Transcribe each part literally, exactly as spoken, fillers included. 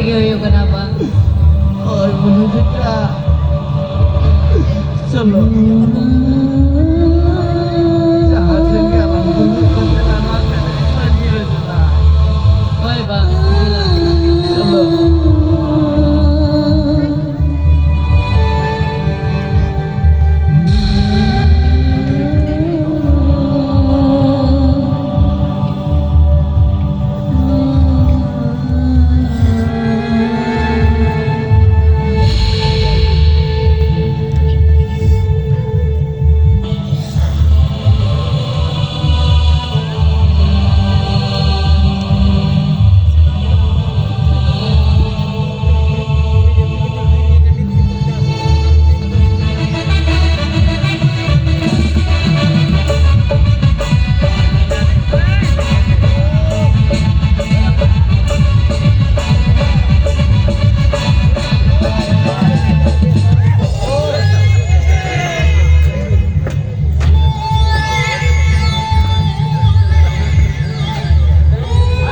ᱜᱮ ᱦᱩᱭᱩᱜ ᱠᱟᱱᱟ ᱵᱟ᱾ ᱦᱳᱭ, ᱵᱩᱱᱩ ᱵᱮᱴᱟ᱾ ᱪᱚᱞᱚ᱾ ᱡᱟᱦᱟᱸ ᱴᱷᱮᱱ ᱜᱮ ᱟᱞᱟᱝ ᱵᱚᱱ ᱦᱩᱭᱩᱜ ᱠᱟᱱ ᱛᱟᱦᱮᱱᱟ, ᱱᱚᱣᱟ ᱠᱟᱹᱴᱤᱡ ᱢᱟᱹᱡᱷᱤ ᱨᱮ ᱪᱟᱞᱟᱜ᱾ ᱦᱳᱭ ᱵᱟ᱾ ᱪᱚᱞᱚ᱾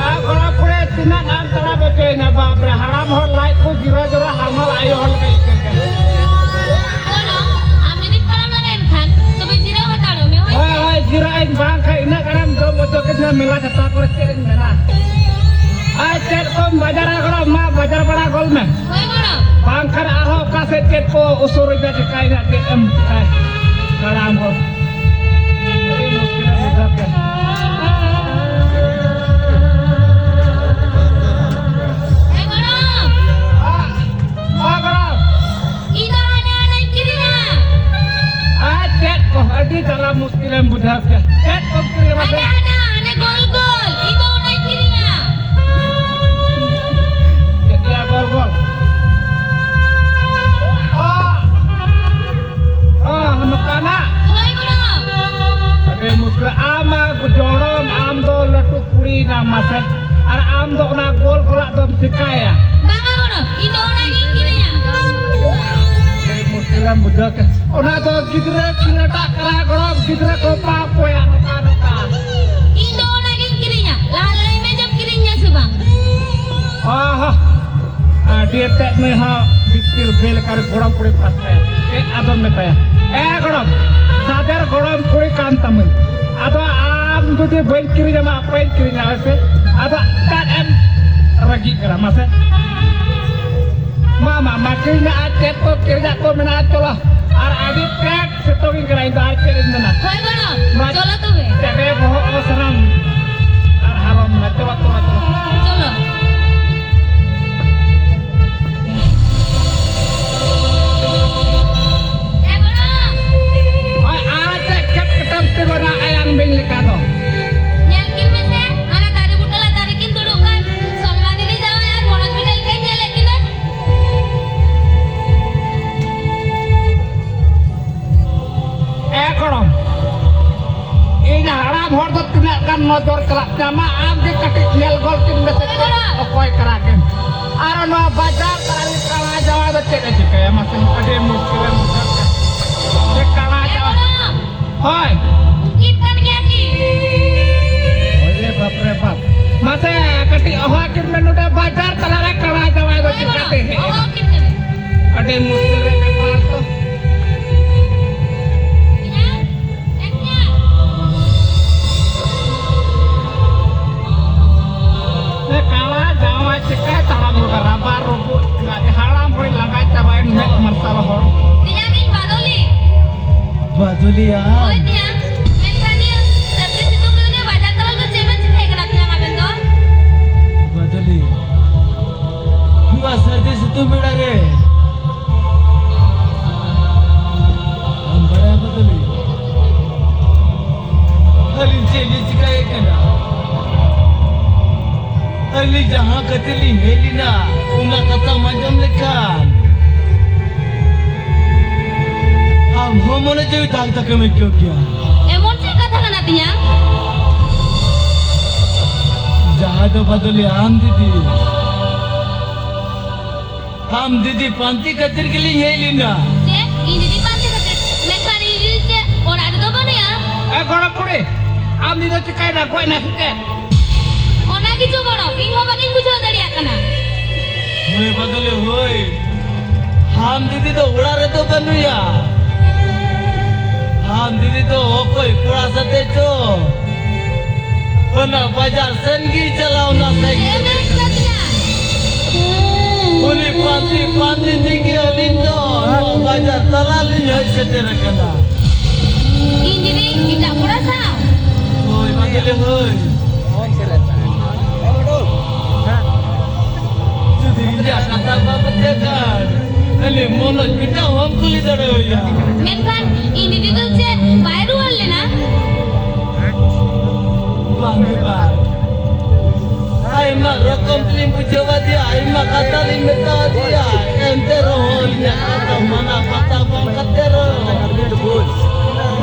ᱟᱨ ᱠᱚᱲᱟ ᱠᱩᱲᱤ ᱛᱤᱱᱟᱹᱜ ᱜᱟᱱ ᱛᱟᱲᱟᱢ ᱦᱚᱪᱚᱭᱮᱱᱟ, ᱵᱟᱯ ᱨᱮ, ᱦᱟᱲᱟᱢ ᱦᱚᱲ ᱞᱟᱡ ᱠᱚ ᱡᱤᱨᱟ ᱡᱚᱨᱟ, ᱦᱟᱢᱟᱞ ᱟᱭᱳ ᱦᱚᱲ ᱞᱮᱠᱟ ᱟᱹᱭᱠᱟᱹᱜ ᱠᱟᱱᱟ᱾ ᱟᱢ ᱡᱩᱫᱤ ᱛᱟᱲᱟᱢ ᱫᱟᱲᱮᱭᱟᱜ ᱠᱷᱟᱱ, ᱛᱚᱵᱮ ᱡᱤᱨᱟᱹᱣ ᱦᱟᱛᱟᱲᱚᱜ ᱢᱮ, ᱦᱳᱭ? ᱦᱳᱭ, ᱦᱳᱭ, ᱡᱤᱨᱟᱹᱜ ᱟᱹᱧ, ᱵᱟᱝ ᱠᱷᱟᱡ ᱤᱱᱟᱹᱜ ᱜᱟᱱᱮᱢ ᱡᱚᱢ ᱦᱚᱪᱚ ᱠᱤᱫᱤᱧᱟ ᱢᱮᱞᱟ ᱪᱷᱟᱛᱟ ᱠᱚᱨᱮ, ᱪᱮᱫ ᱤᱧ ᱢᱮᱱᱟ? ᱟᱨ ᱪᱮᱫ ᱠᱚᱢ ᱵᱟᱡᱟᱨᱟ ᱜᱚᱲᱚ, ᱢᱟ ᱵᱟᱡᱟᱨ ᱵᱟᱲᱟ ᱜᱚᱞ ᱢᱮ᱾ ᱦᱳᱭ ᱜᱚᱲᱚ᱾ ᱵᱟᱝᱠᱷᱟᱱ ᱟᱨᱦᱚᱸ ᱚᱠᱟ ᱥᱮᱫ ᱪᱮᱫ ᱠᱚ ᱩᱥᱩᱨ ᱤᱫᱤ ᱪᱤᱠᱟᱹᱭᱮᱱᱟ, ᱪᱮᱫ ᱮᱢ ᱪᱤᱠᱟᱹᱭ? ᱦᱟᱲᱟᱢ ᱦᱚᱲ᱾ ᱟᱹᱰᱤ ᱢᱩᱥᱠᱤᱞ ᱮᱢ ᱵᱩᱡᱷᱟᱹᱣ ᱠᱮᱫ᱾ ᱦᱮᱸ, ᱜᱚᱲᱚᱢ᱾ ᱦᱮᱸ, ᱜᱚᱲᱚᱢ᱾ ᱤᱧ ᱫᱚ ᱦᱟᱱᱟ ᱦᱟᱱᱟᱧ ᱠᱤᱨᱤᱧᱟ᱾ ᱟᱨ ᱪᱮᱫ ᱠᱚ? ᱟᱹᱰᱤ ᱡᱟᱞᱟ ᱢᱩᱥᱠᱤᱞ ᱮᱢ ᱵᱩᱡᱷᱟᱹᱣ ᱠᱮᱫ᱾ ᱪᱮᱫ ᱠᱚᱢ ᱠᱤᱨᱤᱧᱟ? ᱦᱟᱱᱟ, ᱦᱟᱱᱟ, ᱦᱟᱱᱮ ᱜᱳᱞ ᱜᱳᱞ᱾ ᱤᱧ ᱫᱚ ᱚᱱᱟᱧ ᱠᱤᱨᱤᱧᱟ᱾ ᱪᱮᱫ ᱭᱟ ᱜᱳᱞ ᱜᱳᱞ? ᱚ᱾ ᱚ, ᱱᱚᱝᱠᱟᱱᱟᱜ? ᱦᱳᱭ, ᱜᱚᱲᱚᱢ᱾ ᱟᱹᱰᱤ ᱢᱩᱥᱠᱤᱞ᱾ ᱟᱢ ᱢᱟ ᱡᱚᱲᱚᱢ, ᱟᱢ ᱫᱚ ᱞᱟᱹᱴᱩ ᱠᱩᱲᱤᱭᱮᱱᱟᱢ ᱢᱟᱥᱮ᱾ ᱟᱨ ᱟᱢ ᱫᱚ ᱚᱱᱟ ᱜᱳᱞ ᱜᱳᱞᱟᱜ ᱫᱚᱢ ᱪᱤᱠᱟᱹᱭᱟ? ᱵᱟᱝᱟ, ᱜᱚᱲᱚᱢ᱾ ᱤᱧ ᱫᱚ ᱚᱱᱟᱜᱤᱧ ᱠᱤᱨᱤᱧᱟ᱾ ᱟᱹᱰᱤ ᱢᱩᱥᱠᱤᱞᱮᱢ ᱵᱩᱡᱷᱟᱹᱣ ᱠᱮᱫ᱾ ᱚᱱᱟ ᱫᱚ ᱜᱤᱫᱽᱨᱟᱹ ᱠᱷᱮᱞᱳᱰᱟᱜ ᱠᱟᱱᱟ, ᱜᱚᱲᱚᱢ᱾ ᱜᱤᱫᱽᱨᱟᱹ ᱠᱚ ᱯᱟᱯ ᱠᱚᱭᱟ ᱱᱚᱝᱠᱟ, ᱱᱚᱝᱠᱟ᱾ ᱤᱧ ᱫᱚ ᱚᱱᱟᱜᱤᱧ ᱠᱤᱨᱤᱧᱟ᱾ ᱞᱟᱦᱟ ᱞᱟᱹᱭ ᱢᱮ ᱡᱮᱢ ᱠᱤᱨᱤᱧᱟ ᱥᱮ ᱵᱟᱝ? ᱚ ᱦᱚ᱾ ᱮᱛᱮᱫ ᱱᱩᱭ ᱦᱚᱸ ᱵᱤᱛᱠᱤᱞ ᱜᱟᱹᱭ ᱞᱮᱠᱟᱨᱮ ᱜᱚᱲᱚᱢ ᱠᱩᱲᱤ ᱯᱟᱥᱛᱟᱭᱟ᱾ ᱪᱮᱫ ᱟᱫᱚᱢ ᱢᱮᱛᱟᱭᱟ? ᱮ ᱜᱚᱲᱚᱢ, ᱥᱟᱫᱮᱨ ᱜᱚᱲᱚᱢ ᱠᱩᱲᱤ ᱠᱟᱱ ᱛᱟᱢᱟᱹᱧ᱾ ᱟᱫᱚ ᱟᱢ ᱡᱩᱫᱤ ᱵᱟᱹᱧ ᱠᱤᱨᱤᱧ ᱟᱢᱟ, ᱚᱠᱚᱭᱤᱧ ᱠᱤᱨᱤᱧᱟ ᱦᱮᱸ ᱥᱮ? ᱟᱫᱚ ᱪᱮᱫ ᱮᱢ ᱨᱟᱹᱜᱤᱜ ᱠᱟᱱᱟ ᱢᱟᱥᱮ? ᱢᱟ, ᱢᱟ, ᱢᱟ, ᱠᱤᱨᱤᱧ ᱢᱮ, ᱟᱨ ᱪᱮᱫ ᱠᱚ ᱠᱤᱨᱤᱧᱟᱜ ᱠᱚ ᱢᱮᱱᱟᱜᱼᱟ, ᱪᱚᱞᱚ᱾ ᱟᱨ ᱟᱹᱰᱤ ᱯᱮᱴ ᱥᱤᱛᱩᱝ ᱤᱧ ᱠᱟᱱᱟ ᱤᱧ ᱫᱚ, ᱟᱨ ᱪᱮᱫ ᱤᱧ ᱢᱮᱱᱟ? ᱦᱳᱭ ᱜᱚᱲᱚᱢ, ᱢᱟ, ᱪᱚᱞᱚ ᱛᱚᱵᱮ᱾ ᱪᱮᱫ ᱮ ᱵᱚᱦᱚᱜ ᱠᱚ ᱥᱟᱱᱟᱢ ᱟᱨ ᱟᱨᱚ ᱢᱮᱱᱟ, ᱪᱚᱞᱚ, ᱪᱚᱞᱚ, ᱪᱚᱞᱚ᱾ ᱪᱚᱞᱚ᱾ ᱮ ᱜᱚᱲᱚᱢ᱾ ᱦᱳᱭ, ᱟᱨ ᱪᱮᱫ ᱠᱮᱴ ᱠᱮᱴᱮᱢ ᱛᱤᱸᱜᱩᱱᱟ ᱟᱭᱟᱝ ᱵᱤᱧ ᱞᱮᱠᱟ ᱫᱚ? ᱧᱮᱞ ᱠᱤᱱ ᱢᱮᱥᱮ, ᱦᱟᱱᱟ ᱫᱟᱨᱮ ᱵᱩᱴᱟᱹ ᱞᱟᱛᱟᱨ ᱨᱮᱠᱤᱱ ᱫᱩᱲᱩᱵ ᱠᱟᱱ᱾ ᱥᱚᱞᱢᱟ ᱫᱤᱫᱤ ᱡᱟᱶᱟᱭ ᱟᱨ ᱢᱚᱱᱳᱡᱽ ᱵᱤᱴᱟᱹ ᱞᱮᱠᱟᱧ ᱧᱮᱞᱮᱫ ᱠᱤᱱᱟ᱾ ᱮ ᱜᱚᱲᱚᱢ, ᱤᱧ ᱦᱟᱲᱟᱢ ᱦᱚᱲ ᱫᱚ ᱛᱤᱱᱟᱹᱜ ᱜᱟᱱ ᱱᱚᱡᱚᱨ ᱪᱟᱞᱟᱜ ᱛᱟᱢᱟ, ᱟᱢ ᱜᱮ ᱠᱟᱹᱴᱤᱡ ᱧᱮᱞ ᱜᱚᱞ ᱠᱤᱱ ᱢᱮᱥᱮ, ᱚᱠᱚᱭ ᱠᱟᱱᱟ ᱠᱤᱱ? ᱟᱨ ᱱᱚᱣᱟ ᱵᱟᱡᱟᱨ ᱛᱟᱞᱟ ᱨᱮ ᱠᱟᱬᱟ ᱡᱟᱶᱟᱭ ᱫᱚ ᱪᱮᱫ ᱮ ᱪᱤᱠᱟᱹᱭᱟ? ᱢᱟᱥᱮ, ᱟᱹᱰᱤ ᱢᱩᱥᱠᱤᱞᱮᱢ ᱵᱩᱡᱷᱟᱹᱣ ᱠᱮᱫ᱾ ᱪᱮᱫ ᱠᱟᱬᱟ ᱮ ᱡᱟᱶᱟᱭ? ᱜᱚᱲᱚᱢ, ᱦᱳᱭ᱾ ᱩᱱᱠᱤᱱ ᱠᱟᱱ ᱜᱮᱭᱟ ᱠᱤᱱ᱾ ᱚᱨᱮ ᱵᱟᱯ ᱨᱮ ᱵᱟᱯ᱾ ᱢᱟᱥᱮ, ᱠᱟᱹᱴᱤᱡ ᱚᱦᱚ ᱟᱹᱠᱤᱱ ᱢᱮ, ᱱᱚᱰᱮ ᱵᱟᱡᱟᱨ ᱛᱟᱞᱟ ᱨᱮ ᱠᱟᱬᱟ ᱡᱟᱶᱟᱭ ᱫᱚ ᱦᱳᱭ ᱪᱤᱠᱟᱹᱛᱮ ᱜᱚᱲᱚᱢ, ᱦᱮᱡ ᱚᱦᱚ ᱮᱱᱟ? ᱟᱹᱠᱤᱱ ᱠᱟᱱᱟ᱾ ᱟᱹᱰᱤ ᱢᱩᱥᱠᱤᱞ ᱨᱮ ᱵᱮᱯᱟᱨ ᱛᱚ᱾ ᱮ ᱠᱟᱬᱟ ᱡᱟᱶᱟᱭ ᱪᱤᱠᱟᱹᱭ ᱛᱟᱲᱟᱢ ᱜᱚᱫᱟ? ᱨᱟᱵᱟᱨ ᱨᱩᱵᱩᱜ, ᱦᱟᱲᱟᱢ ᱦᱩᱭ ᱞᱟᱸᱜᱟ ᱪᱟᱵᱟᱭᱮᱱ, ᱢᱮᱫ ᱢᱟᱨᱥᱟᱞ ᱦᱚᱲ᱾ ᱛᱮᱭᱟᱝ ᱤᱧ ᱵᱟᱫᱚᱞᱤ᱾ ᱵᱟᱫᱚᱞᱤᱭᱟ᱾ ᱦᱳᱭ ᱛᱮᱭᱟᱝ, ᱢᱮᱱᱠᱷᱟᱱ ᱱᱤᱭᱟᱹ ᱥᱟᱹᱨᱫᱤ ᱥᱤᱛᱩᱝ ᱨᱮ ᱱᱤᱭᱟᱹ ᱵᱟᱡᱟᱨ ᱛᱟᱞᱟ ᱨᱮᱫᱚ ᱪᱮᱫ ᱵᱮᱱ ᱪᱤᱠᱟᱹᱭ ᱠᱟᱱᱟ ᱛᱮᱭᱟᱝ ᱟᱵᱮᱱ ᱫᱚ? ᱵᱟᱫᱚᱞᱤ, ᱱᱚᱣᱟ ᱥᱟᱹᱨᱫᱤ ᱥᱤᱛᱩᱝ ᱵᱮᱲᱟ ᱨᱮ ᱟᱢ ᱵᱟᱲᱟᱭᱟ ᱵᱟᱫᱚᱞᱤ, ᱟᱹᱞᱤᱧ ᱪᱮᱫ ᱞᱤᱧ ᱪᱤᱠᱟᱹᱭᱮᱫ ᱠᱟᱱᱟ? ᱟᱹᱞᱤᱧ ᱡᱟᱦᱟᱸ ᱠᱷᱟᱹᱛᱤᱨ ᱞᱤᱧ ᱦᱮᱡ ᱞᱮᱱᱟ, ᱚᱱᱟ ᱠᱟᱛᱷᱟᱢ ᱟᱸᱡᱚᱢ ᱞᱮᱠᱷᱟᱱ ᱟᱢ ᱦᱚᱸ ᱢᱚᱱᱮ ᱡᱤᱣᱤ ᱫᱟᱜ ᱫᱟᱜ ᱮᱢ ᱟᱹᱭᱠᱟᱹᱣ ᱠᱮᱭᱟ᱾ ᱮᱢᱚᱱ ᱪᱮᱫ ᱠᱟᱛᱷᱟ ᱠᱟᱱᱟ ᱛᱤᱧᱟ? ᱡᱟᱦᱟᱸ ᱫᱚ ᱵᱟᱫᱚᱞᱤ ᱟᱢ ᱫᱤᱫᱤ, ᱟᱢ ᱫᱤᱫᱤ ᱯᱟᱱᱛᱮ ᱠᱷᱟᱹᱛᱤᱨ ᱜᱮᱞᱤᱧ ᱦᱮᱡ ᱞᱮᱱᱟ᱾ ᱪᱮᱫ? ᱤᱧ ᱫᱤᱫᱤ ᱯᱟᱱᱛᱮ ᱠᱷᱟᱹᱛᱤᱨ? ᱢᱮᱱᱠᱷᱟᱱ ᱤᱧ ᱫᱤᱫᱤ ᱪᱮᱫ ᱚᱲᱟᱜ ᱨᱮᱫᱚ ᱵᱟᱹᱱᱩᱭᱟ? ᱮ ᱜᱚᱲᱚᱢ ᱠᱩᱲᱤ, ᱟᱢ ᱫᱤᱫᱤ ᱫᱚ ᱪᱤᱠᱟᱹᱭᱮᱱᱟ? ᱜᱚᱡ ᱮᱱᱟ ᱥᱮ ᱪᱮᱫ? ᱚᱱᱟ ᱜᱮᱪᱚ ᱜᱚᱲᱚᱢ, ᱤᱧ ᱦᱚᱸ ᱵᱟᱹᱧ ᱵᱩᱡᱷᱟᱹᱣ ᱫᱟᱲᱮᱭᱟᱜ ᱠᱟᱱᱟ᱾ ᱦᱳᱭ ᱵᱟᱫᱚᱞᱤ ᱦᱳᱭ, ᱦᱟᱢ ᱫᱤᱫᱤ ᱫᱚ ᱚᱲᱟᱜ ᱨᱮᱫᱚ ᱵᱟᱹᱱᱩᱭᱟ᱾ ᱦᱟᱢ ᱫᱤᱫᱤ ᱫᱚ ᱚᱠᱚᱭ ᱠᱚᱲᱟ ᱥᱟᱛᱮ ᱪᱚ ᱚᱱᱟ ᱵᱟᱡᱟᱨ ᱥᱮᱱ ᱜᱮ ᱪᱟᱞᱟᱣ ᱱᱟ ᱥᱮ᱾ ᱪᱮᱫ ᱮᱢ ᱢᱮᱱ ᱠᱟᱫᱤᱧᱟ? ᱩᱱᱤ ᱯᱟᱱᱛᱮ ᱯᱟᱱᱛᱮ ᱛᱮᱜᱮ ᱟᱹᱞᱤᱧ ᱫᱚ ᱱᱚᱣᱟ ᱵᱟᱡᱟᱨ ᱛᱟᱞᱟ ᱞᱤᱧ ᱦᱮᱡ ᱥᱮᱴᱮᱨ ᱟᱠᱟᱱᱟ᱾ ᱤᱧ ᱫᱤᱫᱤ ᱮᱴᱟᱜ ᱠᱚᱲᱟ ᱥᱟᱶ? ᱦᱳᱭ ᱵᱟᱫᱚᱞᱤ ᱦᱳᱭ᱾ ᱡᱩᱫᱤ ᱤᱧᱟᱹᱜ ᱠᱟᱛᱷᱟ ᱵᱟᱢ ᱯᱟᱹᱛᱭᱟᱹᱜ ᱠᱷᱟᱱ, ᱟᱞᱮ ᱢᱚᱱᱳᱡ ᱵᱮᱴᱟ ᱦᱚᱸᱢ ᱠᱩᱞᱤ ᱫᱟᱲᱮᱣᱟᱭᱟ᱾ ᱢᱮᱱᱠᱷᱟᱱ ᱤᱧ ᱫᱤᱫᱤ ᱫᱚ ᱪᱮᱫ ᱵᱟᱭ ᱨᱩᱣᱟᱹᱲ ᱞᱮᱱᱟ? ᱵᱟᱝ ᱜᱮ ᱵᱟᱝ᱾ ᱟᱭᱢᱟ ᱨᱚᱠᱚᱢ ᱛᱮᱞᱤᱧ ᱵᱩᱡᱷᱟᱹᱣ ᱟᱫᱮᱭᱟ, ᱟᱭᱢᱟ ᱠᱟᱛᱷᱟ ᱞᱤᱧ ᱢᱮᱛᱟ ᱟᱫᱮᱭᱟ, ᱮᱱᱛᱮ ᱨᱮᱦᱚᱸ ᱤᱧᱟᱹᱜ ᱠᱟᱛᱷᱟ ᱢᱟᱱᱟ ᱯᱟᱛᱟ ᱵᱟᱝ ᱠᱟᱛᱮ ᱨᱮᱦᱚᱸ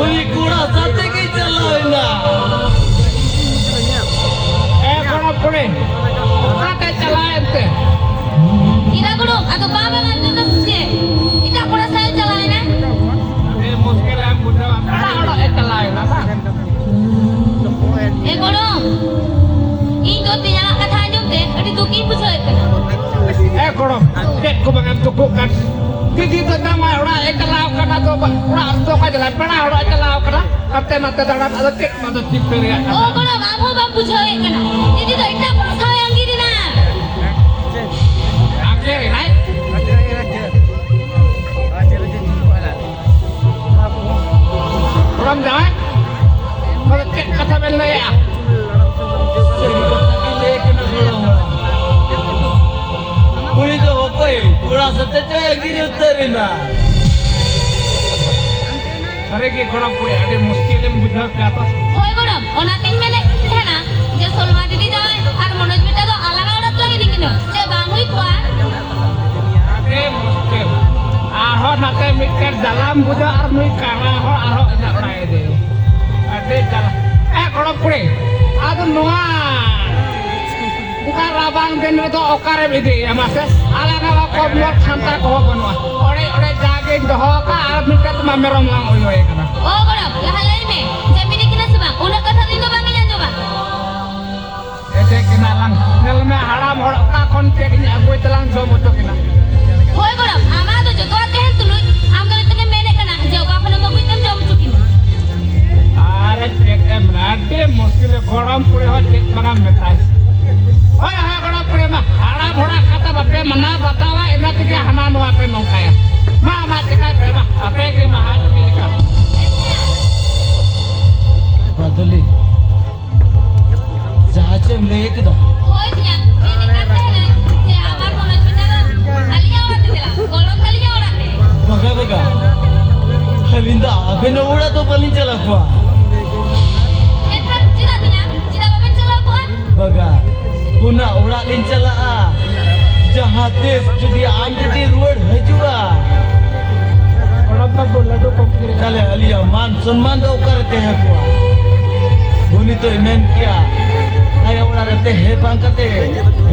ᱩᱱᱤ ᱠᱚᱲᱟ ᱥᱟᱛᱮ ᱜᱮ ᱪᱟᱞᱟᱣ ᱮᱱᱟ᱾ ᱮ ᱜᱚᱲᱚᱢ ᱠᱩᱲᱤ, ᱚᱠᱟᱛᱮ ᱪᱟᱞᱟᱣ ᱮᱱᱛᱮ? ᱤᱨᱟ ᱜᱚᱲᱚᱢ, ᱟᱫᱚ ᱵᱟᱢ ᱟᱸᱡᱚᱢ ᱮᱫᱟ ᱥᱮ ᱪᱮᱫ? ᱮᱴᱟᱜ ᱠᱚᱲᱟ ᱥᱟᱶ ᱮ ᱪᱟᱞᱟᱣ ᱮᱱᱟ᱾ ᱟᱹᱰᱤ ᱢᱩᱥᱠᱤᱞ ᱮᱢ ᱵᱩᱡᱷᱟᱹᱣᱟ, ᱯᱮᱲᱟ ᱦᱚᱲᱚᱜ ᱮ ᱪᱟᱞᱟᱣ ᱮᱱᱟ ᱵᱟᱝ? ᱮ ᱜᱚᱲᱚᱢ, ᱤᱧ ᱫᱚ ᱛᱮᱧᱟᱝᱟᱜ ᱠᱟᱛᱷᱟ ᱟᱸᱡᱚᱢ ᱛᱮ ᱟᱹᱰᱤ ᱫᱩᱠ ᱤᱧ ᱵᱩᱡᱷᱟᱹᱣᱮᱫ ᱠᱟᱱᱟ᱾ ᱮ ᱜᱚᱲᱚᱢ, ᱪᱮᱫ ᱠᱚ ᱵᱟᱝ ᱮᱢ ᱫᱩᱠᱚᱜ ᱠᱟᱱ? ᱫᱤᱫᱤ ᱫᱚ ᱡᱟᱶᱟᱭ ᱚᱲᱟᱜ ᱮ ᱪᱟᱞᱟᱣ ᱠᱟᱱᱟ, ᱫᱚ ᱵᱟ-, ᱚᱲᱟᱜ ᱫᱚ ᱚᱠᱟ ᱪᱟᱞᱟᱜ, ᱯᱮᱲᱟ ᱦᱚᱲᱚᱜ ᱮ ᱪᱟᱞᱟᱣ ᱠᱟᱱᱟ, ᱦᱟᱱᱛᱮ ᱱᱟᱛᱮ ᱫᱟᱬᱟᱱ, ᱟᱫᱚ ᱪᱮᱫ ᱚᱱᱟ ᱫᱚ ᱪᱤᱱᱛᱟᱹ ᱨᱮᱭᱟᱜ ᱠᱟᱛᱷᱟ᱾ ᱚ ᱜᱚᱲᱚᱢ, ᱟᱢ ᱦᱚᱸ ᱵᱟᱢ ᱵᱩᱡᱷᱟᱹᱣᱮᱫ ᱠᱟᱱᱟ᱾ ᱫᱤᱫᱤ ᱫᱚ ᱮᱴᱟᱜ ᱠᱚᱲᱟ ᱥᱟᱶ ᱮ ᱟᱸᱜᱤᱨ ᱮᱱᱟ᱾ ᱟᱸᱜᱤᱨ ᱮᱱᱟᱭ? ᱜᱚᱲᱚᱢ ᱡᱟᱶᱟᱭ, ᱱᱚᱣᱟ ᱫᱚ ᱪᱮᱫ ᱠᱟᱛᱷᱟ ᱵᱮᱱ ᱞᱟᱹᱭᱮᱜᱼᱟ? ᱥᱟᱹᱨᱤ ᱠᱟᱛᱷᱟ ᱜᱮ ᱞᱟᱹᱭ ᱠᱟᱱᱟ ᱜᱚᱲᱚᱢ ᱦᱟᱲᱟᱢ᱾ ᱩᱱᱤ ᱫᱚ ᱚᱠᱚᱭ ᱠᱚᱲᱟ ᱥᱟᱛᱮ ᱪᱚᱭ ᱟᱸᱜᱤᱨ ᱩᱛᱟᱹᱨ ᱮᱱᱟ᱾ ᱥᱟᱹᱨᱤ ᱜᱮ ᱜᱚᱲᱚᱢ ᱠᱩᱲᱤ, ᱟᱹᱰᱤ ᱢᱩᱥᱠᱤᱞ ᱮᱢ ᱵᱩᱡᱷᱟᱹᱣ ᱠᱮᱫᱟ ᱛᱚ᱾ ᱦᱳᱭ ᱜᱚᱲᱚᱢ, ᱚᱱᱟᱛᱤᱧ ᱢᱮᱱᱮᱫ ᱛᱟᱦᱮᱱᱟ ᱡᱮ ᱥᱚᱞᱢᱟ ᱫᱤᱫᱤ ᱡᱟᱶᱟᱭ ᱟᱨ ᱢᱚᱱᱳᱡᱽ ᱵᱮᱴᱟ ᱫᱚ ᱟᱞᱟᱫᱟ ᱚᱲᱟᱜ ᱛᱮ ᱤᱫᱤ ᱠᱤᱱᱟ, ᱪᱮᱫ ᱵᱟᱝ ᱦᱩᱭ ᱠᱚᱜᱼᱟ? ᱟᱹᱰᱤ ᱢᱩᱥᱠᱤᱞ᱾ ᱟᱨᱦᱚᱸ ᱱᱟᱛᱮ ᱢᱤᱫᱴᱮᱱ ᱡᱟᱞᱟᱢ ᱵᱩᱡᱷᱟᱹᱣ ᱟᱨ ᱱᱩᱭ ᱠᱟᱬᱟ ᱦᱚᱲ ᱟᱨᱦᱚᱸ ᱤᱧᱟᱹᱜ ᱚᱲᱟᱜ ᱮ ᱤᱫᱤᱭᱮᱭᱟ᱾ ᱟᱹᱰᱤ ᱡᱟᱞᱟ᱾ ᱮ ᱜᱚᱲᱚᱢ ᱠᱩᱲᱤ, ᱟᱫᱚ ᱱᱚᱣᱟ ᱚᱱᱠᱟ ᱨᱟᱵᱟᱝ ᱫᱤᱱ ᱨᱮᱫᱚ ᱚᱠᱟᱨᱮᱢ ᱤᱫᱤᱭᱮᱭᱟ ᱢᱟᱥᱮ? ᱟᱞᱮ ᱱᱚᱣᱟ ᱠᱚᱢᱵᱚᱞ ᱠᱷᱟᱱᱛᱟ ᱠᱚᱦᱚᱸ ᱵᱟᱹᱱᱩᱜᱼᱟ᱾ ᱚᱲᱮᱡ ᱚᱲᱮᱡ ᱡᱟᱜᱮᱧ ᱫᱚᱦᱚ ᱟᱠᱟᱫᱼᱟ, ᱟᱨ ᱢᱤᱫᱴᱮᱱ ᱢᱟ ᱢᱮᱨᱚᱢ ᱞᱟᱝ ᱚᱭᱚᱭᱮ ᱠᱟᱱᱟ᱾ ᱚ ᱜᱚᱲᱚᱢ, ᱞᱟᱦᱟ ᱞᱟᱹᱭ ᱢᱮ, ᱡᱟᱹᱢᱤᱱ ᱠᱤᱱᱟ ᱥᱮ ᱵᱟᱝ? ᱩᱱᱟᱹᱜ ᱠᱟᱛᱷᱟ ᱫᱚ ᱤᱧ ᱫᱚ ᱵᱟᱝ ᱤᱧ ᱟᱸᱡᱚᱢᱟ᱾ ᱮ ᱠᱤᱱᱟ ᱞᱟᱝ᱾ ᱧᱮᱞ ᱢᱮ, ᱦᱟᱲᱟᱢ ᱦᱚᱲ ᱚᱠᱟ ᱠᱷᱚᱱ ᱪᱮᱫ ᱤᱧ ᱟᱹᱜᱩᱭ ᱛᱮᱞᱟᱝ ᱡᱚᱢ ᱦᱚᱪᱚ ᱠᱤᱱᱟ᱾ ᱦᱳᱭ ᱜᱚᱲᱚᱢ, ᱟᱢᱟᱜ ᱫᱚ ᱡᱚᱛᱚᱣᱟᱜ ᱛᱟᱦᱮᱱ ᱛᱩᱞᱩᱡ ᱟᱢ ᱫᱚ ᱱᱤᱛᱚᱜ ᱮᱢ ᱢᱮᱱᱮᱫ ᱠᱟᱱᱟ ᱡᱮ ᱚᱠᱟ ᱠᱷᱚᱱᱮᱢ ᱟᱹᱜᱩᱭ ᱛᱮᱢ ᱡᱚᱢ ᱦᱚᱪᱚ ᱠᱤᱱᱟ᱾ ᱟᱨ ᱪᱮᱫ ᱮᱢ ᱢᱮᱱᱟ, ᱟᱹᱰᱤ ᱢᱩᱥᱠᱤᱞ ᱜᱚᱲᱚᱢ ᱠᱩᱲᱤ ᱦᱚᱸ ᱪᱮᱫ ᱵᱟᱝ ᱢᱮᱛᱟᱭ᱾ ᱦᱳᱭ, ᱦᱳᱭ, ᱜᱚᱲᱚᱢ ᱠᱩᱲᱤ ᱢᱟ ᱦᱟᱲᱟᱢ ᱦᱚᱲᱟᱜ ᱠᱟᱛᱷᱟ ᱵᱟᱯᱮ ᱢᱟᱱᱟᱣ ᱵᱟᱛᱟᱣᱟ, ᱤᱱᱟᱹ ᱛᱮᱜᱮ ᱦᱟᱱᱟ ᱱᱚᱣᱟ ᱯᱮ ᱱᱚᱝᱠᱟᱭᱟ᱾ ᱢᱟ, ᱢᱟ, ᱪᱮᱠᱟᱭ ᱯᱮ, ᱢᱟ, ᱟᱯᱮ ᱜᱮ ᱢᱟ ᱦᱟᱸᱜ ᱪᱮᱫ ᱞᱮᱠᱟ᱾ ᱵᱟᱫᱚᱞᱤ, ᱡᱟᱦᱟᱸ ᱪᱮᱫ ᱮᱢ ᱞᱟᱹᱭ ᱠᱮᱫᱟ? ᱦᱳᱭ ᱛᱤᱧᱟ, ᱢᱮᱱᱮᱫ ᱠᱟᱱ ᱛᱟᱦᱮᱱᱟᱹᱧ ᱡᱮ ᱟᱵᱟᱨ ᱢᱚᱱᱳᱡ ᱵᱮᱴᱟ ᱫᱚ ᱟᱹᱞᱤᱧᱟᱜ ᱚᱲᱟᱜ ᱛᱮ ᱪᱟᱞᱟᱜ, ᱜᱚᱲᱚᱢ ᱛᱟᱹᱞᱤᱧᱟᱜ ᱚᱲᱟᱜ ᱛᱮ᱾ ᱵᱟᱜᱟ, ᱵᱟᱜᱟ, ᱟᱹᱞᱤᱧ ᱫᱚ ᱟᱵᱮᱱᱟᱜ ᱚᱲᱟᱜ ᱫᱚ ᱵᱟᱹᱞᱤᱧ ᱪᱟᱞᱟᱣ ᱠᱚᱣᱟ᱾ ᱮᱱᱠᱷᱟᱱ ᱪᱮᱫᱟᱜ ᱛᱤᱧᱟ? ᱪᱮᱫᱟᱜ ᱵᱟᱵᱮᱱ ᱪᱟᱞᱟᱣ ᱠᱚᱜᱼᱟ? ᱵᱟᱜᱟ, ᱚᱱᱟ ᱚᱲᱟᱜ ᱞᱤᱧ ᱪᱟᱞᱟᱜᱼᱟ, ᱡᱟᱦᱟᱸ ᱛᱤᱥ ᱡᱩᱫᱤ ᱟᱢ ᱡᱩᱫᱤ ᱨᱩᱣᱟᱹᱲ ᱦᱤᱡᱩᱜᱼᱟ᱾ ᱜᱚᱲᱚᱢ ᱵᱟᱹᱵᱩ, ᱞᱟᱹᱰᱩ ᱠᱚ ᱠᱤᱨᱤᱧ᱾ ᱛᱟᱦᱞᱮ ᱟᱹᱞᱤᱧᱟᱜ ᱢᱟᱱ ᱥᱚᱱᱢᱟᱱ ᱫᱚ ᱚᱠᱟᱨᱮ ᱛᱟᱦᱮᱸ ᱠᱚᱜᱼᱟ? ᱩᱱᱤ ᱫᱚᱭ ᱢᱮᱱ ᱠᱮᱭᱟ, ᱟᱭᱟᱜ ᱚᱲᱟᱜ ᱨᱮ ᱛᱟᱦᱮᱸ ᱵᱟᱝ ᱠᱟᱛᱮ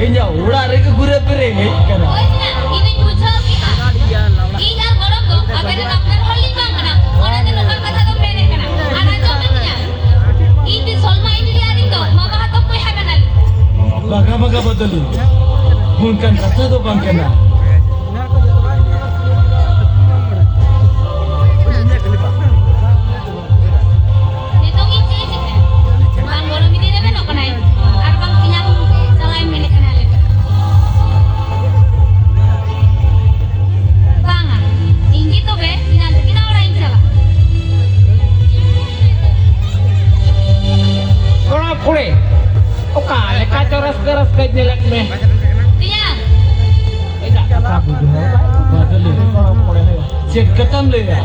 ᱤᱧᱟᱜ ᱚᱲᱟᱜ ᱨᱮᱜᱮ ᱜᱷᱩᱨᱮ ᱯᱷᱤᱨᱮ ᱦᱮᱡ ᱠᱟᱱᱟ᱾ ᱦᱳᱭ ᱛᱤᱧᱟ, ᱤᱧ ᱫᱩᱧ ᱵᱩᱡᱷᱟᱹᱣ ᱠᱮᱫᱟ᱾ ᱤᱧ ᱟᱨ ᱜᱚᱲᱚᱢ ᱫᱚ ᱟᱵᱮᱱ ᱨᱮᱱ ᱟᱯᱱᱟᱨ ᱦᱚᱲ ᱞᱤᱧ ᱵᱟᱝ ᱠᱟᱱᱟ, ᱚᱱᱟᱛᱮ ᱱᱚᱝᱠᱟᱱ ᱠᱟᱛᱷᱟ ᱫᱚᱢ ᱢᱮᱱᱮᱫ ᱠᱟᱱᱟ᱾ ᱟᱨ ᱟᱸᱡᱚᱢ ᱢᱮ ᱛᱤᱧᱟ, ᱤᱧ ᱫᱚ ᱥᱚᱞᱢᱟ ᱤᱧ ᱞᱟᱹᱭᱟ, ᱤᱧ ᱫᱚ ᱢᱟᱢᱟ ᱦᱟᱛᱚᱢ ᱵᱚᱭᱦᱟ ᱠᱟᱱᱟᱞᱤᱧ᱾ ᱵᱟᱜᱟ ᱵᱟᱜᱟ ᱵᱟᱫᱚᱞᱤ, ᱚᱱᱠᱟᱱ ᱠᱟᱛᱷᱟ ᱫᱚ ᱵᱟᱝ ᱠᱟᱱᱟ᱾ ᱱᱤᱛᱚᱝ ᱤᱧ ᱪᱮᱫ ᱤᱧ ᱪᱤᱠᱟᱹᱭᱟ? ᱵᱟᱝ ᱜᱚᱲᱚᱢ ᱤᱫᱤ ᱨᱮᱵᱮᱱᱚᱜ ᱠᱟᱱᱟᱭ, ᱟᱨ ᱵᱟᱝ ᱛᱮᱧᱟᱝ ᱪᱟᱞᱟᱜ ᱮᱢ ᱢᱮᱱᱮᱫ ᱠᱟᱱᱟ ᱟᱞᱮ ᱴᱷᱮᱱ᱾ ᱵᱟᱝᱟ, ᱤᱧ ᱜᱮ ᱛᱚᱵᱮ ᱛᱮᱧᱟᱝ ᱛᱟᱹᱠᱤᱱᱟᱜ ᱚᱲᱟᱜ ᱤᱧ ᱪᱟᱞᱟᱜᱼᱟ᱾ ᱜᱚᱲᱚᱢ ᱠᱩᱲᱤ, ᱚᱠᱟ ᱞᱮᱠᱟ ᱪᱚ ᱨᱟᱹᱥᱠᱟᱹ ᱨᱟᱹᱥᱠᱟᱹᱧ ᱧᱮᱞᱮᱫ ᱢᱮ᱾ ᱛᱮᱧᱟᱝ, ᱮᱴᱟᱜ ᱠᱟᱛᱷᱟ ᱵᱩᱡᱷᱟᱹᱣ ᱵᱟᱭ ᱵᱩᱡᱷᱟᱹᱣ᱾ ᱪᱮᱫ ᱠᱟᱛᱷᱟᱢ ᱞᱟᱹᱭᱫᱟ?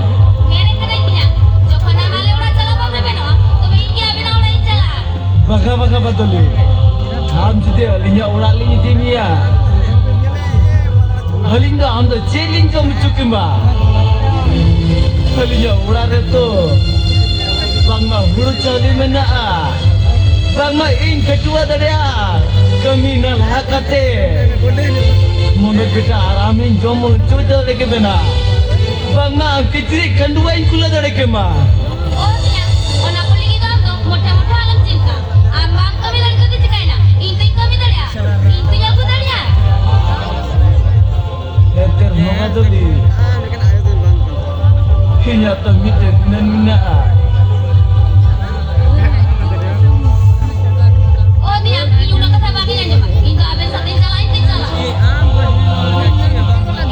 ᱢᱮᱱᱮᱫ ᱠᱟᱹᱱᱟᱹᱧ ᱛᱮᱧᱟᱝ, ᱡᱚᱠᱷᱚᱱ ᱟᱢ ᱟᱞᱮ ᱚᱲᱟᱜ ᱪᱟᱞᱟᱜ ᱵᱟᱢ ᱨᱮᱵᱮᱱᱚᱜᱼᱟ, ᱛᱚᱵᱮ ᱤᱧ ᱜᱮ ᱟᱵᱮᱱᱟᱜ ᱚᱲᱟᱜ ᱤᱧ ᱪᱟᱞᱟᱜᱼᱟ᱾ ᱵᱟᱜᱟ ᱵᱟᱜᱟ ᱵᱟᱫᱚᱞᱤ, ᱟᱢ ᱡᱩᱫᱤ ᱟᱹᱞᱤᱧᱟᱜ ᱚᱲᱟᱜ ᱞᱤᱧ ᱤᱫᱤ ᱢᱮᱭᱟ, ᱟᱹᱞᱤᱧ ᱫᱚ ᱟᱢ ᱫᱚ ᱪᱮᱫ ᱞᱤᱧ ᱡᱚᱢ ᱦᱚᱪᱚ ᱠᱮᱢᱟ? ᱟᱹᱞᱤᱧᱟᱜ ᱚᱲᱟᱜ ᱨᱮ ᱛᱚ ᱵᱟᱝᱢᱟ ᱦᱩᱲᱩ ᱪᱟᱣᱞᱮ ᱢᱮᱱᱟᱜᱼᱟ, ᱵᱟᱝᱢᱟ ᱤᱧ ᱠᱷᱟᱹᱴᱩᱣᱟᱹ ᱫᱟᱲᱮᱭᱟᱜᱼᱟ, ᱠᱟᱹᱢᱤ ᱱᱟᱞᱦᱟ ᱠᱟᱛᱮ ᱢᱚᱱᱳᱡᱽ ᱵᱮᱴᱟ ᱟᱨ ᱟᱢᱤᱧ ᱡᱚᱢ ᱦᱚᱪᱚ ᱫᱟᱲᱮ ᱠᱮ ᱢᱮᱱᱟ, ᱵᱟᱝᱢᱟ ᱟᱢ ᱠᱤᱪᱨᱤᱡ ᱠᱷᱟᱹᱰᱩᱣᱟᱹᱧ ᱠᱩᱞᱟᱹ ᱫᱟᱲᱮ ᱠᱮᱢᱟ᱾ ᱚ ᱛᱮᱧᱟᱝ, ᱚᱱᱟ ᱠᱚ ᱞᱟᱹᱜᱤᱫ ᱫᱚ ᱟᱢ ᱫᱚ ᱢᱚᱴᱷᱮ ᱢᱚᱴᱷᱮ ᱟᱞᱚᱢ ᱪᱤᱱᱛᱟᱹ᱾ ᱟᱢ ᱵᱟᱢ ᱠᱟᱹᱢᱤ ᱫᱟᱲᱮ ᱠᱷᱟᱱ ᱫᱚ ᱪᱤᱠᱟᱹᱭᱮᱱᱟ? ᱤᱧ ᱱᱚᱣᱟ ᱫᱚ ᱤᱧᱟᱜ ᱛᱚ ᱢᱤᱫᱴᱮᱱ ᱢᱮᱱ ᱢᱮᱱᱟᱜᱼᱟ᱾ ᱚ ᱛᱮᱭᱟᱝ, ᱤᱧ ᱚᱱᱟ ᱠᱟᱛᱷᱟ ᱵᱟᱝ ᱤᱧ ᱟᱸᱡᱚᱢᱟ᱾ ᱤᱧ ᱫᱚ ᱟᱵᱮᱱ ᱥᱟᱛᱮᱧ ᱪᱟᱞᱟᱜᱼᱟ, ᱤᱧ ᱛᱮᱧ ᱪᱟᱞᱟᱜᱼᱟ᱾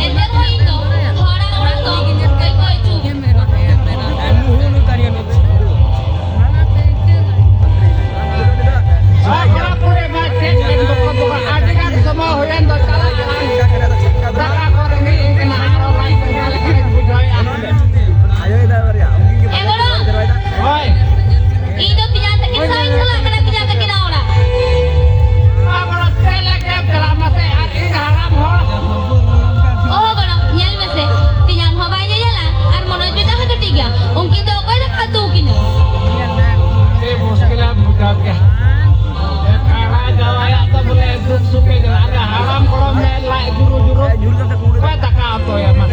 ᱮᱱᱛᱮ ᱨᱮᱦᱚᱸ ᱤᱧ ᱫᱚ ᱦᱚᱲᱟᱜ ᱚᱲᱟᱜ ᱫᱚ ᱠᱟᱹᱡ ᱠᱚ ᱟᱹᱪᱩᱨ᱾ ᱦᱳᱭ, ᱠᱚᱲᱟ ᱠᱩᱲᱤ ᱢᱟ ᱪᱮᱫ ᱵᱮᱱ ᱵᱚᱠᱚ ᱵᱚᱠᱚ, ᱟᱹᱰᱤ ᱜᱟᱱ ᱥᱚᱢᱚᱭ ᱦᱩᱭᱮᱱ ᱫᱚ, ᱪᱟᱞᱟᱜ ᱟᱞᱟᱝ᱾ ᱫᱟᱠᱟ ᱠᱚ ᱨᱮᱸᱜᱮᱡ ᱤᱧ ᱠᱟᱱᱟ, ᱟᱨᱚ ᱞᱟᱡ ᱠᱚ ᱚᱠᱟ ᱞᱮᱠᱟᱧ ᱵᱩᱡᱷᱟᱹᱣᱮᱫᱼᱟ᱾ ᱮ ᱜᱚᱲᱚᱢ, ᱦᱳᱭ᱾ ᱤᱧ ᱫᱚ ᱛᱮᱭᱟᱝ ᱛᱟᱹᱠᱤᱱ ᱥᱟᱶ ᱤᱧ ᱪᱟᱞᱟᱜ ᱠᱟᱱᱟ, ᱛᱮᱭᱟᱝ ᱛᱟᱹᱠᱤᱱᱟᱜ ᱚᱲᱟᱜ᱾ ᱢᱟ ᱜᱚᱲᱚᱢ, ᱪᱮᱫ ᱞᱟᱹᱜᱤᱫ ᱮᱢ ᱪᱟᱞᱟᱜᱼᱟ ᱢᱟᱥᱮ? ᱟᱨ ᱤᱧ ᱦᱟᱲᱟᱢ ᱦᱚᱲ᱾ ᱚᱦᱚ ᱜᱚᱲᱚᱢ, ᱧᱮᱞ ᱢᱮᱥᱮ, ᱛᱮᱭᱟᱝ ᱦᱚᱸ ᱵᱟᱭ ᱧᱮᱧᱮᱞᱟ ᱟᱨ ᱢᱚᱱᱳᱡᱽ ᱵᱮᱴᱟ ᱦᱚᱸ ᱠᱟᱹᱴᱤᱡ ᱜᱮᱭᱟ᱾ ᱩᱱᱠᱤᱱ ᱫᱚ ᱚᱠᱚᱭ ᱫᱟᱠᱟ ᱩᱛᱩ ᱟᱹᱠᱤᱱᱟ? ᱟᱹᱰᱤ ᱢᱩᱥᱠᱤᱞ ᱮᱢ ᱵᱩᱡᱷᱟᱹᱣ ᱠᱮᱫᱼᱟ᱾ ᱮᱠᱟᱨᱟ ᱡᱟᱶᱟᱭᱟᱜ ᱫᱚ ᱵᱚᱞᱮ ᱫᱩᱠ ᱥᱩᱠ ᱮ ᱧᱮᱞᱟ᱾ ᱟᱨ ᱦᱟᱲᱟᱢ ᱜᱚᱲᱚᱢ ᱢᱮ ᱞᱟᱡ ᱡᱩᱨᱩ ᱡᱩᱨᱩ᱾ ᱚᱠᱚᱭ ᱫᱟᱠᱟ ᱩᱛᱩᱭᱟ ᱢᱟ?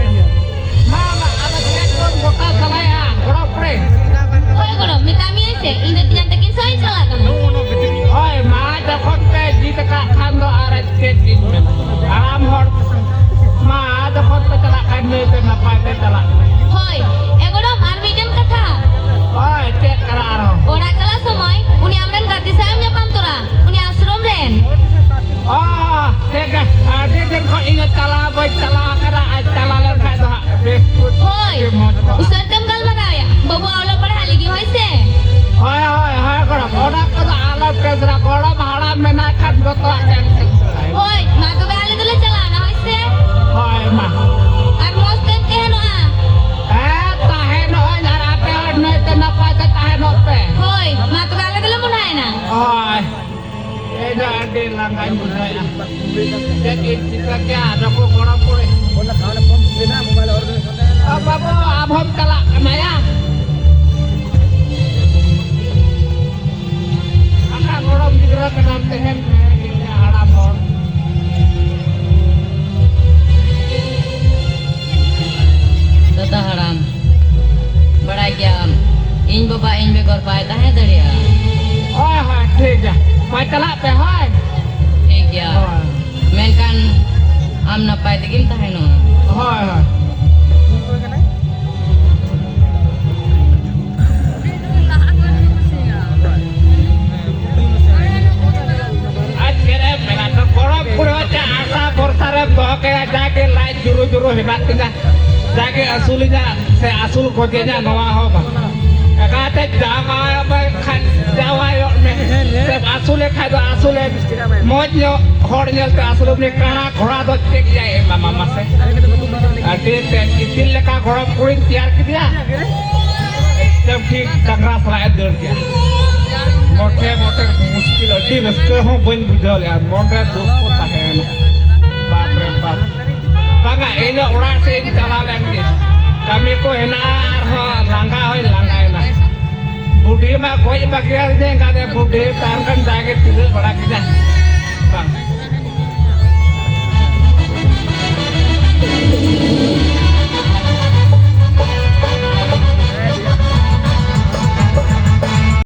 ᱢᱟ, ᱢᱟ, ᱟᱫᱚ ᱪᱮᱫ ᱵᱚᱱ ᱜᱚᱴᱟ ᱪᱟᱞᱟᱭᱟ, ᱜᱚᱲᱚ ᱯᱮ᱾ ᱦᱳᱭ ᱜᱚᱲᱚᱢ, ᱢᱮᱛᱟᱜ ᱢᱤᱭᱟᱹᱧ ᱥᱮ, ᱤᱧ ᱫᱚ ᱛᱮᱭᱟᱝ ᱛᱟᱹᱠᱤᱱ ᱥᱟᱶ ᱤᱧ ᱪᱟᱞᱟᱜ ᱠᱟᱱᱟ᱾ ᱦᱳᱭ, ᱢᱟ, ᱡᱚᱠᱷᱚᱱ ᱯᱮ ᱡᱤᱫ ᱟᱠᱟᱫ ᱠᱷᱟᱱ ᱫᱚ ᱟᱨ ᱪᱮᱫ ᱤᱧ ᱢᱮᱱᱟ? ᱦᱟᱲᱟᱢ ᱦᱚᱲ, ᱢᱟ, ᱡᱚᱠᱷᱚᱱ ᱯᱮ ᱪᱟᱞᱟᱜ ᱠᱷᱟᱱ ᱱᱟᱹᱭᱛᱮ ᱱᱟᱯᱟᱭ ᱛᱮ ᱪᱟᱞᱟᱜ ᱢᱮ᱾ ᱦᱳᱭ, ᱮ ᱜᱚᱲᱚᱢ, ᱟᱨ ᱢᱤᱫᱴᱮᱱ ᱠᱟᱛᱷᱟ᱾ ᱦᱳᱭ, ᱪᱮᱫ ᱠᱟᱱᱟ ᱟᱨᱦᱚᱸ? ᱚᱲᱟᱜ ᱪᱟᱞᱟᱜ ᱥᱚᱢᱚᱭ ᱩᱱᱤ ᱟᱢᱨᱮᱱ ᱜᱟᱛᱮ ᱥᱟᱶ ᱮᱢ ᱧᱟᱯᱟᱢ ᱛᱚᱨᱟ, ᱩᱱᱤ ᱟᱥᱨᱚᱢ ᱨᱮᱱ᱾ ᱚ, ᱴᱷᱤᱠ ᱜᱮᱭᱟ᱾ ᱟᱹᱰᱤ ᱫᱤᱱ ᱠᱷᱚᱱ ᱤᱧ ᱪᱟᱞᱟᱣ ᱵᱟᱹᱧ ᱪᱟᱞᱟᱣ ᱟᱠᱟᱱᱟ, ᱟᱨ ᱪᱟᱞᱟᱣ ᱞᱮᱱᱠᱷᱟᱱ ᱫᱚ ᱦᱟᱸᱜ ᱵᱮᱥ ᱠᱚ ᱦᱳᱭ, ᱟᱹᱰᱤ ᱢᱚᱡᱽ ᱠᱚ᱾ ᱩᱥᱟᱹᱨ ᱛᱮᱢ ᱜᱟᱞᱢᱟᱨᱟᱣ ᱮᱭᱟ, ᱵᱟᱹᱵᱩ ᱚᱞᱚᱜ ᱯᱟᱲᱦᱟᱜ ᱞᱟᱹᱜᱤᱫ, ᱦᱳᱭ ᱥᱮ? ᱦᱳᱭ, ᱦᱳᱭ, ᱦᱳᱭ, ᱜᱚᱲᱚᱢ, ᱚᱱᱟ ᱠᱚᱫᱚ ᱟᱞᱚᱢ ᱴᱮᱱᱥᱚᱱᱟ, ᱜᱚᱲᱚᱢ ᱦᱟᱲᱟᱢ ᱢᱮᱱᱟᱭ ᱠᱷᱟᱱ ᱡᱚᱛᱚᱣᱟᱜ ᱴᱮᱱᱥᱚᱱ ᱪᱟᱵᱟᱭᱮᱱᱟ᱾ ᱦᱳᱭ, ᱢᱟ ᱛᱚᱵᱮ ᱟᱞᱮ ᱫᱚᱞᱮ ᱪᱟᱞᱟᱣᱱᱟ, ᱦᱳᱭ ᱥᱮ? ᱦᱳᱭ, ᱢᱟ᱾ ᱟᱨ ᱢᱚᱡᱽ ᱛᱮᱢ ᱛᱟᱦᱮᱱᱚᱜᱼᱟ᱾ ᱦᱮᱸ, ᱛᱟᱦᱮᱱᱚᱜᱼᱟᱹᱧ, ᱟᱨ ᱟᱯᱮ ᱦᱚᱸ ᱱᱟᱹᱭᱛᱮ ᱱᱟᱯᱟᱭ ᱛᱮ ᱛᱟᱦᱮᱱᱚᱜ ᱯᱮ᱾ ᱦᱳᱭ, ᱢᱟ ᱛᱚᱵᱮ ᱟᱞᱮ ᱫᱚᱞᱮ ᱢᱚᱱᱟᱭᱮᱱᱟ᱾ ᱦᱳᱭ᱾ ᱤᱧ ᱫᱚ ᱟᱹᱰᱤ ᱞᱟᱸᱜᱟᱧ ᱵᱩᱡᱷᱟᱹᱣᱮᱫᱼᱟ᱾ ᱪᱮᱫ ᱤᱧ ᱪᱤᱠᱟᱹ ᱠᱮᱭᱟ? ᱟᱫᱚ ᱠᱚ ᱜᱚᱲᱚ ᱠᱩᱲᱤ᱾ ᱚ, ᱵᱟᱹᱵᱩ, ᱟᱢ ᱦᱚᱸᱢ ᱪᱟᱞᱟᱜ ᱠᱟᱱᱟ ᱭᱟ? ᱟᱠᱟ ᱜᱚᱲᱚᱢ ᱜᱤᱫᱽᱨᱟᱹ ᱠᱟᱱᱟᱢ, ᱛᱮᱦᱮᱧ ᱢᱮ, ᱤᱧ ᱦᱟᱲᱟᱢ ᱦᱚᱲ᱾ ᱫᱟᱫᱟ ᱦᱟᱲᱟᱢ, ᱵᱟᱲᱟᱭ ᱜᱮᱭᱟᱢ, ᱤᱧ ᱵᱟᱵᱟ ᱤᱧ ᱵᱮᱜᱚᱨ ᱵᱟᱭ ᱛᱟᱦᱮᱸ ᱫᱟᱲᱮᱭᱟᱜᱼᱟ᱾ ᱦᱳᱭ, ᱦᱳᱭ, ᱴᱷᱤᱠ ᱜᱮᱭᱟ᱾ ᱢᱟ ᱪᱟᱞᱟᱜ ᱯᱮ, ᱦᱳᱭ᱾ ᱴᱷᱤᱠ ᱜᱮᱭᱟ᱾ ᱦᱳᱭ᱾ ᱢᱮᱱᱠᱷᱟᱱ ᱟᱢ ᱱᱟᱯᱟᱭ ᱛᱮᱜᱮᱢ ᱛᱟᱦᱮᱱᱚᱜᱼᱟ᱾ ᱦᱳᱭ, ᱦᱳᱭ᱾ ᱟᱨ ᱪᱮᱫ ᱮᱢ ᱢᱮᱱᱟ, ᱛᱚ ᱜᱚᱨᱚᱵᱽ ᱠᱩᱲᱟᱹᱣ ᱪᱮ ᱟᱥᱟ ᱵᱷᱚᱨᱥᱟ ᱨᱮᱢ ᱫᱚᱦᱚ ᱠᱟᱭᱟ, ᱡᱟᱜᱮ ᱞᱟᱡ ᱡᱩᱨᱩ ᱡᱩᱨᱩ ᱦᱮᱱᱟᱜ ᱛᱤᱧᱟ, ᱡᱟᱜᱮ ᱟᱹᱥᱩᱞᱤᱧᱟ ᱥᱮ ᱟᱹᱥᱩᱞ ᱜᱚᱡᱮᱧᱟ, ᱱᱚᱣᱟ ᱦᱚᱸ ᱵᱟᱝ᱾ ᱮᱠᱟᱛᱮ ᱡᱟᱶᱟᱭ ᱠᱷᱟᱱ ᱡᱟᱶᱟᱭᱚᱜ ᱢᱮ, ᱥᱮ ᱟᱹᱥᱩᱞᱮ ᱠᱷᱟᱡ ᱫᱚ ᱟᱹᱥᱩᱞᱮ, ᱢᱚᱡᱽ ᱧᱚᱜ ᱦᱚᱲ ᱧᱮᱞᱛᱮ ᱟᱹᱥᱩᱞᱮ, ᱩᱱᱤ ᱠᱟᱬᱟ ᱜᱷᱚᱲᱟ ᱫᱚ ᱪᱮᱫ ᱤᱭᱟᱭ ᱮᱢᱟᱢᱟ ᱢᱟᱥᱮ? ᱟᱹᱰᱤ ᱛᱮᱫ ᱤᱯᱤᱞ ᱞᱮᱠᱟ ᱜᱚᱲᱚᱢ ᱠᱩᱲᱤᱧ ᱛᱮᱭᱟᱨ ᱠᱮᱫᱮᱭᱟ, ᱮᱠᱫᱚᱢ ᱴᱷᱤᱠ ᱰᱟᱝᱨᱟ ᱥᱟᱞᱟᱜ ᱮ ᱫᱟᱹᱲ ᱠᱮᱫᱟ᱾ ᱢᱚᱴᱷᱮ ᱢᱚᱴᱷᱮ ᱢᱩᱥᱠᱤᱞ, ᱟᱹᱰᱤ ᱨᱟᱹᱥᱠᱟᱹ ᱦᱚᱸ ᱵᱟᱹᱧ ᱵᱩᱡᱷᱟᱹᱣ ᱞᱮᱫᱼᱟ, ᱢᱚᱱᱨᱮ ᱫᱩᱠ ᱠᱚ ᱛᱟᱦᱮᱸᱭᱮᱱᱟ᱾ ᱵᱟᱯ ᱨᱮ ᱵᱟᱯ᱾ ᱵᱟᱝᱟ, ᱤᱧ ᱫᱚ ᱚᱲᱟᱜ ᱥᱮᱫ ᱤᱧ ᱪᱟᱞᱟᱣ ᱞᱮᱱ ᱜᱮ, ᱠᱟᱹᱢᱤ ᱠᱚ ᱦᱮᱱᱟᱜᱼᱟ, ᱟᱨᱦᱚᱸ ᱞᱟᱸᱜᱟ ᱦᱚᱸᱧ ᱞᱟᱸᱜᱟᱭᱮᱱᱟ᱾ ᱵᱩᱰᱷᱤ ᱢᱟ ᱜᱚᱡ ᱵᱟᱹᱜᱤᱭᱟᱫᱤᱧᱟ, ᱮᱱᱠᱷᱟᱱ ᱫᱚ ᱵᱩᱰᱷᱤ ᱛᱟᱦᱮᱱ ᱠᱷᱟᱱ ᱡᱟᱜᱮ ᱴᱤᱰᱟᱹᱜ ᱵᱟᱲᱟ ᱠᱮᱫᱟ᱾ ᱵᱟᱝ᱾